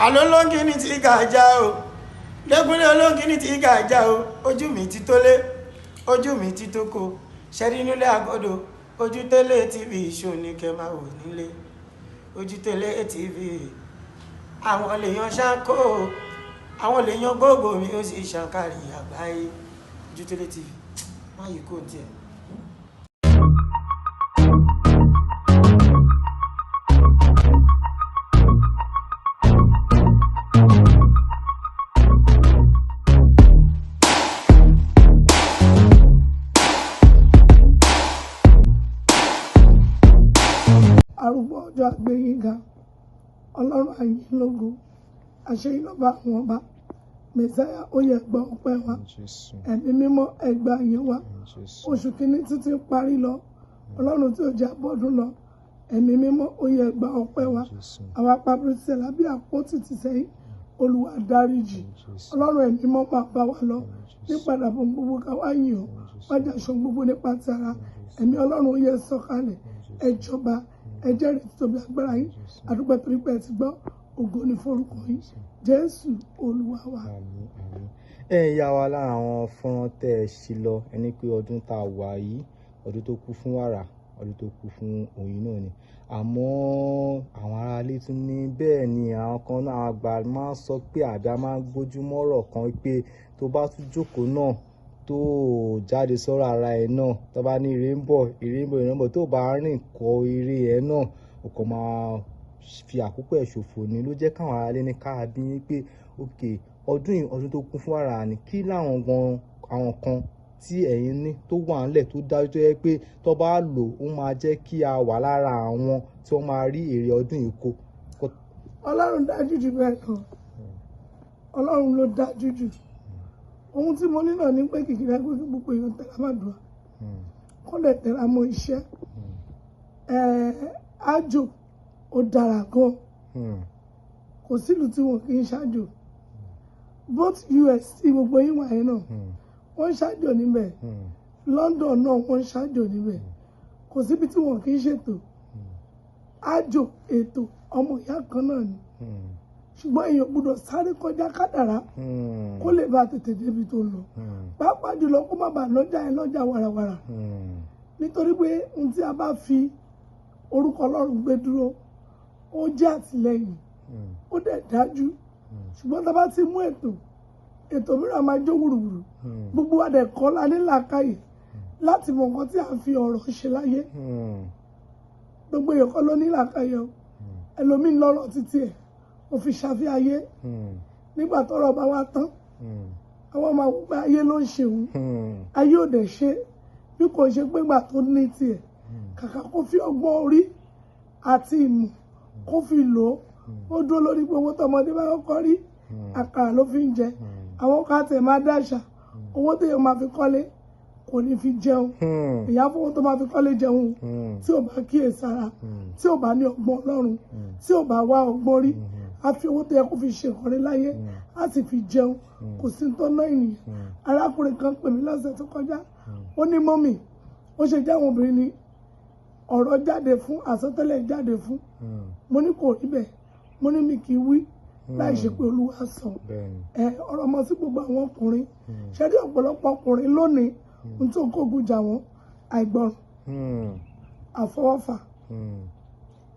Àlọ́ olóńgìní ti gàjà o, lẹ́kúnlé olóńgìní ti gàjà o. Ojú mi ti tó lé, ojú mi ti tó ko, ṣẹ́rí nílé àgọ́dọ̀. Ojútélé TV ṣò ní kẹ́ máa wò nílé. Ojútélé TV, àwọn lèèyàn ṣáko, àwọn lèèyàn gbogbo mi, ó sì ṣàǹkárí àgbáyé. Ojútélé TV, má yí kó tiẹ̀. Arúgbó ọjọ́, àgbéyìnga Ọlọ́run, àyìnlógo àṣeyìn lọ́ba àwọn ọba, Mẹsáyà, ó yẹ gbọ́ ọpẹ́ wa. Jésù. Ẹ̀mí mímọ́, ẹgbà yẹn wa. Jésù. Oṣù kìíní títí parí lọ, Ọlọ́run tí ò jẹ́ abọ́dún lọ, ẹ̀mí mímọ́, ó yẹ gbà ọpẹ́ wa. Jésù. Àwa pàbírísẹ̀ lábẹ́ àpótí ti sẹ́yìn, Olúwa dáríjì. Jésù. Ọlọ́run ẹ̀mí mímọ́, máa bá wa lọ Jésù. nípadà bọ̀ gbogbo ká wá yìn ọ́, wájà aṣọ gbogbo nípa ti ara. Ẹ̀mí Ọlọ́run, ó yẹ sọ̀kalẹ̀, ẹ jọba, ẹ jẹ́rìí títóbi agbára yín. Àdúgbò torí pé ẹ ti gbọ́, ògo ní forúkọ yín, Jésù Olúwa wa. Àmín, àmín. Ẹ ìyá wa, lára àwọn fọ́nrán tẹ́ ẹ ṣe lọ, ẹni pé ọdún tá a wà yìí, ọdún tó kún fún wàrà, ọdún tó kún fún oyin náà ni. Àmọ́ àwọn aráalé tún ní bẹ́ẹ̀ ni àwọn kan náà, àwọn àgbà máa ń sọ pé àbí a máa ń gbójú mọ́rọ̀ kan pé tó bá tún jókòó náà, tó jáde sọ́rọ̀ ara ẹ̀ náà, tó bá ní ire ń bọ̀, ire ń bọ̀, ire ń bọ̀, tó bá rìn kọ ire ẹ̀ náà, o kàn máa fi àkókò ẹ̀ ṣòfò ni. Ló jẹ́ káwọn aráalé ní ká bí yín pé ok, ọdún yìí, ọdún tó kún fún wàrà ni, kí láwọn gan àwọn kan tí ẹ̀yin ní tó wà ńlẹ̀ tó dájú, tó yẹ pé tó bá lò ó, máa jẹ́ kí a wà lára àwọn tí wọ́n máa rí èrè ọdún yìí kó? Ọlọ́run dájú jù bẹ́ẹ̀ lọ. Ọlọ́run ló dájú jù. Ohun tí mo ní náà ní pé kìkìdá pé kí gbogbo èèyàn tẹ̀lé àmàdùà, kó lè tẹ̀lé mọ́ iṣẹ́ àjò. Ó dára gan. Kò sílùú tí wọn kì í ṣájò. Both US tí gbogbo yín wà yẹn náà, wọ́n ń ṣájò níbẹ̀. London náà, wọ́n ń ṣájò níbẹ̀. Kò síbi tí wọn kì í ṣètò àjò. Ètò ọmọ ìyá kan náà ni, ṣùgbọ́n èèyàn gbọ́dọ̀ sáré kọjá kádàrá kó lè bá tètè débi tó ń lọ, pàápàá jùlọ kó má bàa lọ́jà ẹ lọ́jà wàràwàrà, nítorí pé ohun tí a bá fi orúkọ Ọlọ́run gbé dúró, ó jẹ́ àtìlẹ́yìn, ó dẹ̀ dájú. Ṣùgbọ́n tá a bá ti mú ètò, ètò mìíràn máa jó wùrùwùrù. Gbogbo wa dẹ̀ kọ́ la ní làákàyè láti mọ nǹkan tí a fi ọ̀rọ̀ ṣe láyé. Gbogbo èèyàn kọ́ ló ní làákàyè o. Ẹlòmíín lọ́rọ̀ títí ẹ̀ ó fi ṣàfihàn ayé. Nígbà tọ́rọ̀ bá wá tán, àwọn máa wò pé ayé ló ń ṣe òun, ayé ò dẹ̀ ṣe. Bí kò ṣe pé gbà tó ní tiẹ̀, kàkà kó fi ọgbọ́n orí àti ìmọ̀ kó fi lò ó, ó dúró lórí pé owó tọmọdé bá kọ́kọ́ rí, àkàrà ló fi ń jẹ. Àwọn kan tẹ̀ máa dáṣà, owó téèyàn máa fi kọ́lé kò ní fi jẹun. Ìyá fowó tó máa fi kọ́lé jẹun, tí ò bá kíyèsára, tí ò bá ní ọgbọ́n Ọlọ́run, tí ò bá wá ọgbọ́n rí, á fi owó tó yẹ kó fi ṣe nǹkan rí láyé, á sì fi jẹun. Kò sí tó ná ènìyàn. Arákùnrin kan pè mí lọ́sẹ̀ tó kọjá, ó ní, "Mummy, ó ṣe jẹ́ àwọn obìnrin ni ọ̀rọ̀ jáde fún, àsọtẹ́lẹ̀ jáde fún?" Mo ní kò rí bẹ́ẹ̀. Mo ní mi kì í wí láì ṣe pé Olúwa sọ. Ẹ ọ̀rọ̀ mọ sí gbogbo àwọn ọkùnrin. Ṣe rí ọ̀pọ̀lọpọ̀ ọkùnrin lónìí, ohun tó kógun jà wọ́n, àìgbọràn, àfọwọ́fà,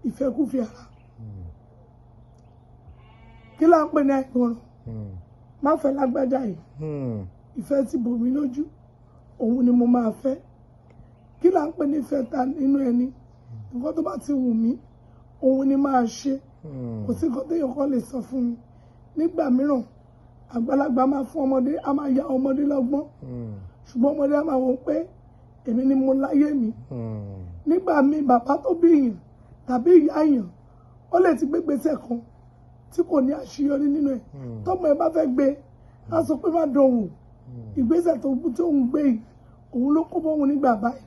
ìfẹ́kúfẹ̀ẹ́ ara. Kí là ń pè ní àìgbọràn? Má fẹ́ lágbájá yìí, ìfẹ́ ti bò mí lójú, òun ni mo máa fẹ́. Kí là ń pè ní ìfẹ́ ta nínú ẹni? Nǹkan tó bá ti wù mí, òun ni máa ṣe. Kò sí nǹkan téèyàn kan lè sọ fún mi. Nígbà mìíràn, àgbàlagbà máa fún ọmọdé, a máa ya ọmọdé lọ́gbọ́n, ṣùgbọ́n ọmọdé á máa wò pé èmi ni mo láyé mi. Nígbà míì, bàbá tó bí èèyàn tàbí ìyá èèyàn, ó lè ti gbé gbèsè kan tí kò ní àṣeyọrí nínú ẹ̀. Tọ́mọ ẹ bá fẹ́ gbé, á sọ pé má dán wò, ìgbésẹ̀ tó ń gbé yìí, òun ló kó bọ́hun nígbà báyìí,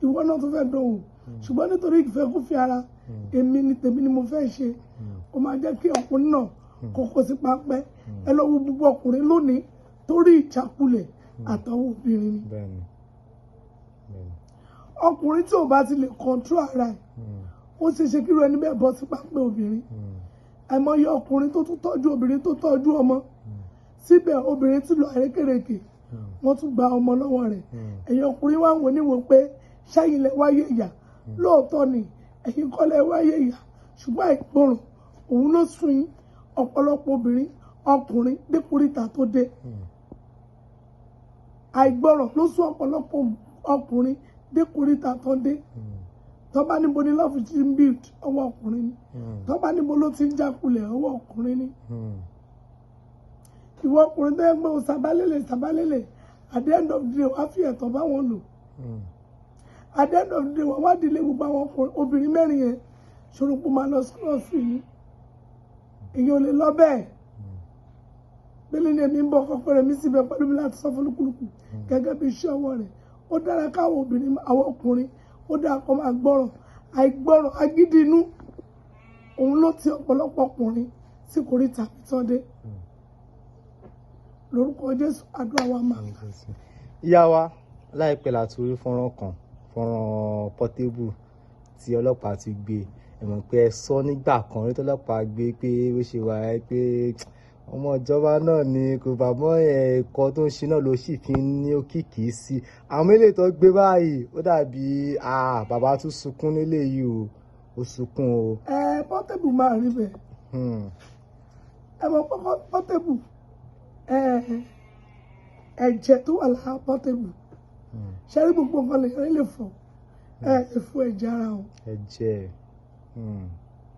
ìwọ náà tó fẹ́ dán wò. Ṣùgbọ́n nítorí ìfẹ́kúfẹ̀ẹ́ ara, èmi ni tèmi ni mo fẹ́ ṣe, ó máa jẹ́ kí ọkùnrin náà kókó sí pápẹ́. Ẹ lọ wo gbogbo ọkùnrin lónìí torí ìjákulẹ̀ àtọwọ́ obìnrin ni. bẹ́ẹ̀ni bẹ́ẹ̀ni. Ọkùnrin tí ò bá ti lè control ara ẹ̀, ó ṣe ṣe kí irú ẹni bẹ́ẹ̀ bọ́ sí pápẹ́ obìnrin. Àìmọye ọkùnrin tó tún tọ́jú obìnrin tó tọ́jú ọmọ, síbẹ̀ obìnrin ti lọ àrékèrèkè, wọ́n tún gba ọmọ lọ́wọ́ rẹ̀. Ẹ̀yin ọkùnrin wá ń wò níwò pé ṣẹ́yìn lẹ wáyé ìyà. Lóòótọ́ ni ẹ̀yin kọ́ lẹ wáyé ìyà, ṣùgbọ́n àìgbọràn òun ló sún yín ọ̀pọ̀lọpọ̀ obìnrin ọkùnrin dípòríta tó dé. Àìgbọràn ló sún ọ̀pọ̀lọpọ̀ ọkùnrin dípòríta tó dé. Tó bá níbo ni love ti ń build, ọwọ́ ọkùnrin ni. Tó bá níbo ló ti ń jákulẹ̀, ọwọ́ ọkùnrin ni. Ìwọ ọkùnrin tó yẹ pé o sàbálẹ̀lẹ̀ sàbálẹ̀lẹ̀, at the end of the day wàá fi ẹ̀tọ́ bá wọn lò. At the end of the day wàá wá dìlé gbogbo àwọn obìnrin mẹ́rin yẹn, ṣòro pé máa lọ scot free ni. Èyí ò lè lọ bẹ́ẹ̀. Bẹ́ẹ̀ ni èmi ń bọ̀ kọ́kọ́ rẹ̀ mi síbẹ̀ pẹ̀lú mi láti sọ fún olúkúlùkù gẹ́gẹ́ bí iṣẹ́ ọwọ́ rẹ̀. Ó dára káwọn obìnrin, àwọn ọkùnrin, ó dára kó máa gbọ́ràn. Àìgbọ́ràn, agídí inú, òun ló ti ọ̀pọ̀lọpọ̀ ọkùnrin tí kò rí tàbí tán dé. Lórúkọ Jésù, àdúrà wa máa gbà. Ìyá wa, láìpẹ́ la tún rí fọ́nrán kan, fọ́nrán Portable tí ọlọ́pàá ti gbé. Ẹ mọ̀ pé ẹ sọ nígbà kan rí tọ́lọ́pàá gbé pé ó ṣe wà ẹ́ pé ọmọ ìjọba náà ni kò bá mọ́ ẹ̀kọ́ tó ń ṣe náà ló sì fi ń ní òkìkí sí i. Àwọn eléyìí tó gbé báyìí ó dàbí bàbá tún sunkún nílé yìí o, ó sunkún o. Ẹ Portable máa rí bẹ́ẹ̀. Ẹ mọ̀ Portable, ẹ̀jẹ̀ tó wà lára Portable, ṣe rí gbogbo nǹkan lè lè fọ, ẹ lè fọ ẹ̀jẹ̀ ara o. Ẹ̀jẹ̀.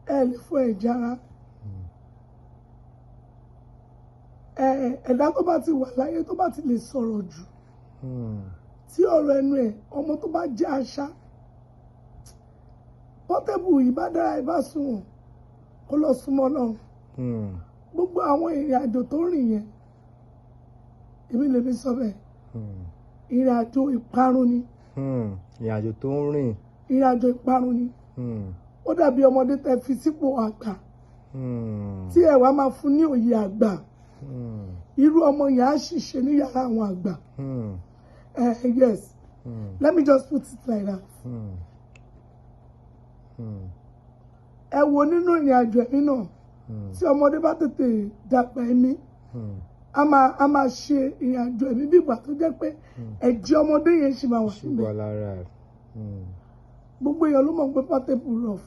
Ẹ lè fọ ẹ̀jẹ̀ ara. Ẹ̀dá tó bá ti wà láyé tó bá ti lè sọ̀rọ̀ jù, tí ọ̀rọ̀ ẹnu ẹ̀, ọmọ tó bá jẹ́ àṣà Portable, ìbá dára ìbá sunwọ̀n kó lọ súnmọ́ Ọlọ́run. Gbogbo àwọn ìrìn àjò tó rìn yẹn, èmi lèmi sọ bẹ́ẹ̀, ìrìn àjò ìparun ni. Ìrìn àjò tó ń rìn. Ìrìn àjò ìparun ni. Ó dàbí ọmọdé tẹ́ fi sípò àgbà tí ẹ wá máa fún ní òye àgbà. Irú ọmọ yẹn á ṣìṣe ní yàrá àwọn àgbà. Yes, let me just put it like that. Ẹ wo nínú ìrìn àjò ẹ̀mí náà, tí ọmọdé bá tètè dàgbà ẹ̀mí, a máa ṣe ìrìn àjò ẹ̀mí bí ìgbà tó jẹ́ pé ẹ̀jẹ̀ ọmọdé yẹn ṣì máa wà níbẹ̀. Gbogbo èèyàn ló mọ̀ pé Portable rough.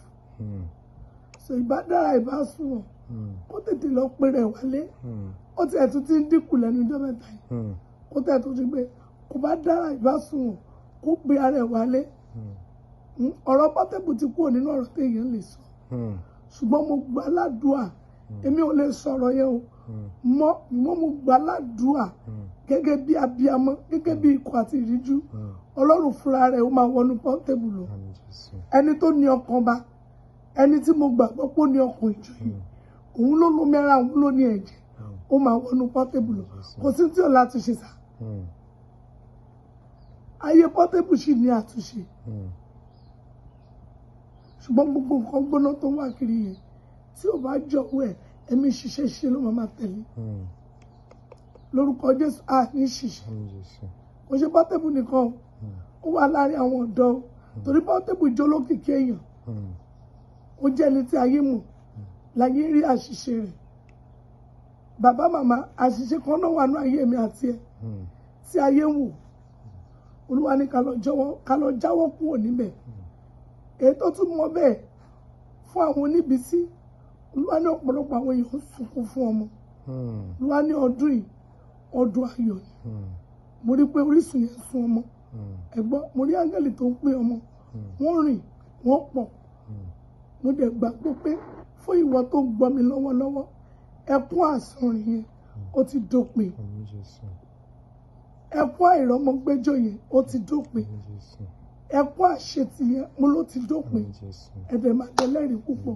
So ìbá dára ìbá sunwọ̀n kó tètè lọ pé rẹ̀ wálé. Ó tiẹ̀ tún ti ń dínkù lẹ́nu ọjọ́ mẹ́ta yìí. Kó tẹ̀ tó ti gbé, kó bá dára ìbá sunwọ̀n kó pe ara ẹ̀ wálé. Ọ̀rọ̀ Portable ti kúrò nínú ọ̀rọ̀ téèyàn lè sọ. Ṣùgbọ́n mo gbà ládùúà, èmi ò lè sọ̀rọ̀ yẹn o. Mọ́ mo gbà ládùúà gẹ́gẹ́ bí abiyamọ, gẹ́gẹ́ bí ikọ̀ àti ìríjú. Ọlọ́run fúnra rẹ̀ ó máa wọnú Portable lọ. Ẹni tó ní ọkàn bá, ẹni tí mo gbàgbọ́ pé ó ní ọkàn ìjòyè, òun ló lómi ara, òun ló ní ẹ̀jẹ̀, ó máa wọnú Portable lọ. Kò sí tí ò látúnṣe sá. Ayé Portable sì ní àtúnṣe. Ṣùgbọ́n gbogbo nǹkan gbóná tó wà kiri yẹn, tí ò bá jọ̀wọ́ ẹ̀, ẹ̀mí ṣiṣẹ́ ṣe ló máa tẹ̀lé. Lórúkọ Jésù, a ní ṣiṣẹ́. Kò ṣe Portable nìkan, ó wà láàrin àwọn ọ̀dọ́. Torí Portable jẹ́ olókìkí èèyàn. Ó jẹ́ ẹni tí ayé mọ̀, láyé rí àṣìṣe rẹ̀. Bàbá màmá, àṣìṣe kan náà wà ní ayé mi àti ẹ̀ tí ayé ń wò. Olúwa ní ká lọ jáwọ́ kúrò níbẹ̀. Èyí tó tún mọ bẹ́ẹ̀ fún àwọn oníbísí, Olúwa ní ọ̀pọ̀lọpọ̀ àwọn èèyàn ń sunkún fún ọmọ. Olúwa ní ọdún yìí, ọdún ayọ̀ ni. Mo rí pé orísun yẹn sun ọmọ. Ẹ̀gbọ́n, mo rí áńgẹ́lì tó ń pín ọmọ. Wọ́n rìn, wọ́n pọ̀. Mo dẹ̀ gbàgbọ́ pé fún ìwọ tó ń gbọ́ mi lọ́wọ́lọ́wọ́, ẹkún àsunrìn yẹn ó ti dópin. Ẹkún àìrọ́mọgbẹ́jọ́ yẹn ó ti dópin. Ẹkún àṣetì yẹn mo ló ti dópin. Ẹ̀dẹ̀ máa dẹlẹ́rìí púpọ̀.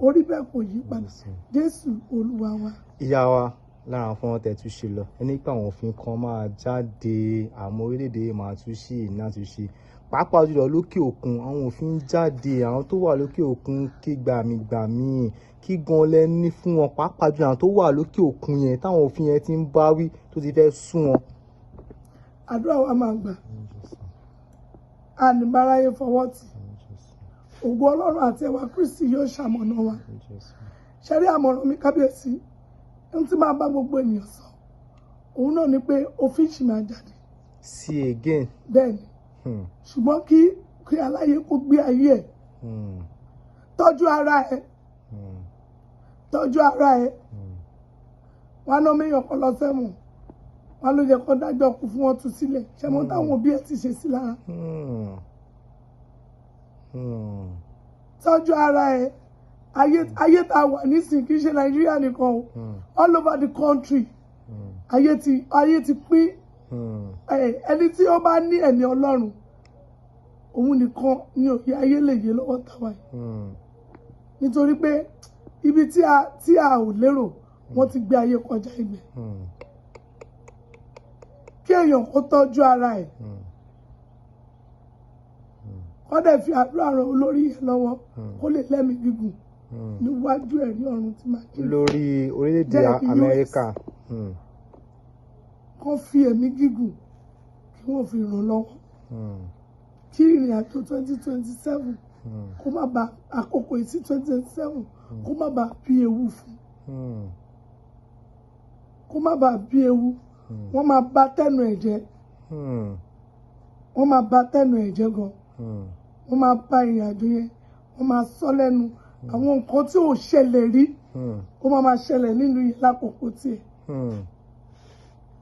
Orí bẹ́ẹ̀ kò yí padà. Jésù Olúwa wa. Ìyá wa, lára àwọn fọ́nrán tẹ̀ tún ṣe lọ, ẹni pé àwọn òfin kan máa jáde, àmọ́ orílẹ̀-èdè máa tún ṣe ìní àtúnṣe. Pàápàá jùlọ lókè òkun, àwọn òfin ń jáde, àwọn tó wà lókè òkun kí gbàmígbàmí, kí gan lẹ ní fún wọn, pàápàá jùlọ àwọn tó wà lókè òkun yẹn táwọn òfin yẹn ti ń bá wí tó ti fẹ́ sú wọn. Àdúrà wa máa gbà. Àníbáráyé fọwọ́ tì. Ògo Ọlọ́run àti ẹwà Kristi yóò ṣamọ̀nà wa. Ṣẹ́rí àmọ̀ràn mi kábíyèsí, ohun tí máa bá gbogbo ènìyàn sọ òun náà ni pé òfin ṣì máa jáde. See again. Bẹ́ẹ̀ ni. Ṣùgbọ́n kí aláyé kó gbé ayé ẹ̀, tọ́jú ara ẹ̀, tọ́jú ara ẹ̀. Wọn náà méyàn kan lọ sẹ́wọ̀n, wọn ló yẹ kó dájọ́ kú fún wọn tú sílẹ̀. Ṣé mo táwọn òbí ẹ̀ ti ṣe sí lára? Tọ́jú ara ẹ̀. Ayé tá a wà nísìnyí, kì í ṣe Nàìjíríà nìkan o, all over the country, ayé ti pín. Ẹni tí ó bá ní ẹ̀mí Ọlọ́run, òun nìkan ni òye ayé lè yé lọ́wọ́ tàwa yìí, nítorí pé ibi tí a ò lérò, wọ́n ti gbé ayé kọjá ibẹ̀. Kí èèyàn kó tọ́jú ara ẹ̀, kó dẹ̀ fi àdúrà ran olórí yẹn lọ́wọ́, kó lè lẹ́mìí gígùn níwájú ẹ̀rí ọ̀run tí máa jẹ́. Lórí orílẹ̀-èdè Jẹ́ US. Amẹ́ríkà. Kó fi ẹ̀mí gígùn kí wọ́n fi ràn lọ́wọ́, kí ìrìn àjò 2027 kó má ba àkókò yìí sí 2027, kó má ba bí ewu fún, kó má ba bí ewu. Wọ́n máa bà tẹnu ẹ̀ jẹ́. Wọ́n máa bà tẹnu ẹ̀ jẹ́ gan. Wọ́n máa bà ìrìn àjò yẹn, wọ́n máa sọ lẹ́nu àwọn nǹkan tí ò ṣẹlẹ̀ rí. Ó máa máa ṣẹlẹ̀ nínú yẹn lákòókò tiẹ̀.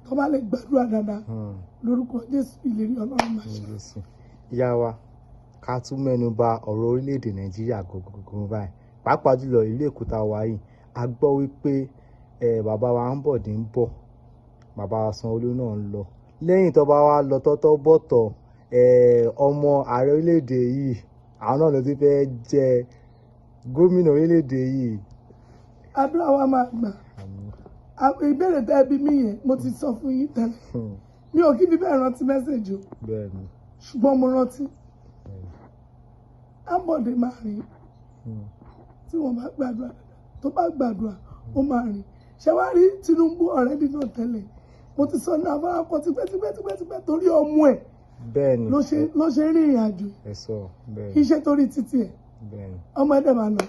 Tó bá lè gbàdúrà dáadáa, lórúkọ Jésù, ìlérí Ọlọ́run máa ṣe. Jésù. Ìyá wa, ká tún mẹ́nu bà ọ̀rọ̀ orílẹ̀-èdè Nàìjíríà gangan báyìí, pàápàá jùlọ ìlú Èkó tá a wà yìí. A gbọ́ wípé bàbá wa Ambode ń bọ̀, bàbá wa Sanwó-Olú náà ń lọ. Lẹ́yìn tó bá wa lọ tọ́tọ́ bọ̀tọ̀, ọmọ ààrẹ orílẹ̀-èdè yìí, àwọn náà ló ti fẹ́ jẹ gómìnà orílẹ̀-èdè yìí. Àdúrà wa máa gbà. Ìbéèrè tẹ́ ẹ bí mi yẹn, mo ti sọ fún yín tẹ́lẹ̀, mi ò kí fi bẹ́ẹ̀ rántí message o. Ṣùgbọ́n mo rántí, Ambode máa rìn tí wọ́n bá gbàdúrà dáadáa. Tó bá gbàdúrà, ó máa rìn. Ṣé wàá rí Tinubu already náà tẹ́lẹ̀, mo ti sọ ní afárá kan tipẹ́tipẹ́tipẹ́, torí ọmọ ẹ̀ ló ṣe rí ìrìn àjò. Ẹ sọ bẹ́ẹ̀ni. Kì í ṣe torí títí ẹ̀. Ọmọ ẹ̀ dẹ̀ máa lọ.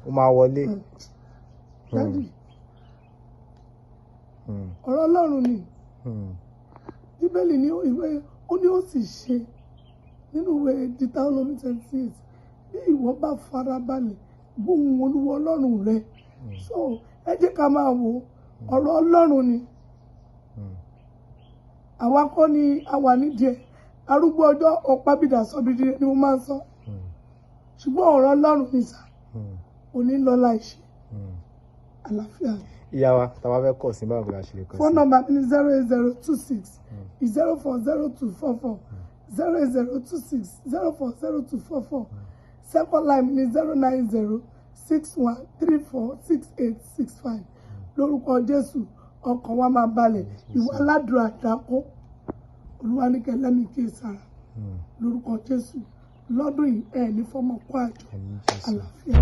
Ó máa wọlé. Daddy, ọ̀rọ̀ Ọlọ́run ni. Bíbélì ní ìwé, ó ní ó sì ṣe nínú ìwé Deuteronomy 28, bí ìwọ bá farabalẹ̀ gbóhùn Olúwa Ọlọ́run rẹ. So ẹ jẹ́ ká máa wo ọ̀rọ̀ Ọlọ́run ni. Àwa kọ́ ni a wà nídìí ẹ̀. Arúgbó ọjọ́ ọ̀pábìdà sọ́bìdì ni mo máa ń sọ, ṣùgbọ́n ọ̀rọ̀ Ọlọ́run ni sà, òní lọ láìṣe. Àlàáfíà. Ìyá wa, tá a bá fẹ́ kọ̀ sí, báwo la ṣe lè kàn sí? Phone number mi ni 08026040244, 08026040244. Second line mi ni 09061346865. Lórúkọ Jésù, ọkàn wa máa balẹ̀. Ìwà aládùn àdàkọ Olúwa ní kẹlẹ́mi kí sára. Lórúkọ Jésù, lọ́dún yìí, ẹ̀ ní fọmọ kó àjọ. Àmín Jésù. Àlàáfíà.